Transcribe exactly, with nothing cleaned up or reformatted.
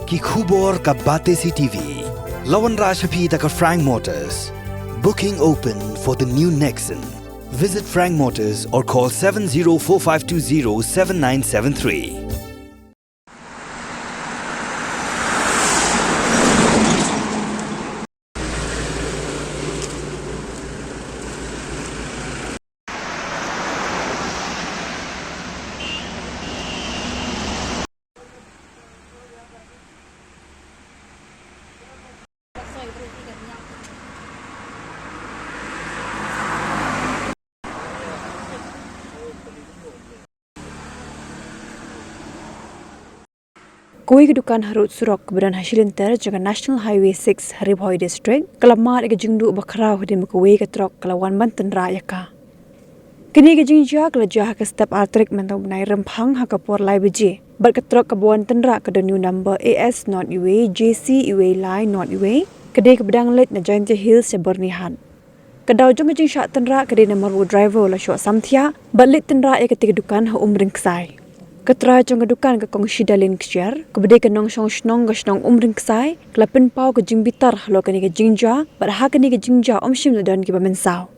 Ki khubor ka Batesi T V. La wanrah sha phi da ka Frank Motors. Booking open for the new Nexon. Visit Frank Motors or call seven zero four five two zero seven nine seven three. Kawei ka dukan harud surok kaba don ha shilynter jong ka National Highway six ha Ri Bhoi District ka la mad ïa ka jingduh bakhraw hadien ba kawei ka trok ka la wan ban tynrah ïa ka. Kane ka jingjia ka la jia ha ka step ar tarik mynta u bnai Rymphang ha ka por lai baje bad ka trok kaba wan tynrah ka don ïa u number A S not iwei J C iwei lai not iwei, ka dei kaba dang leit na Jaintia Hills sha Byrnihat. Ka daw jong ka jingshah tynrah ka dei namar ba u driver u la shoh samthiah bad leit tynrah ïa katei ka dukan ha Umryngksai. Ka trai jong ka dukan, ka Kong Shidalin Kshiar, kaba dei ka nongshong shnong ka shnong Umryngksai, ka la pynpaw ka jingbitar halor kane ka jingjia bad ha kane ka jingjia ym shym la don kiba mynsaw.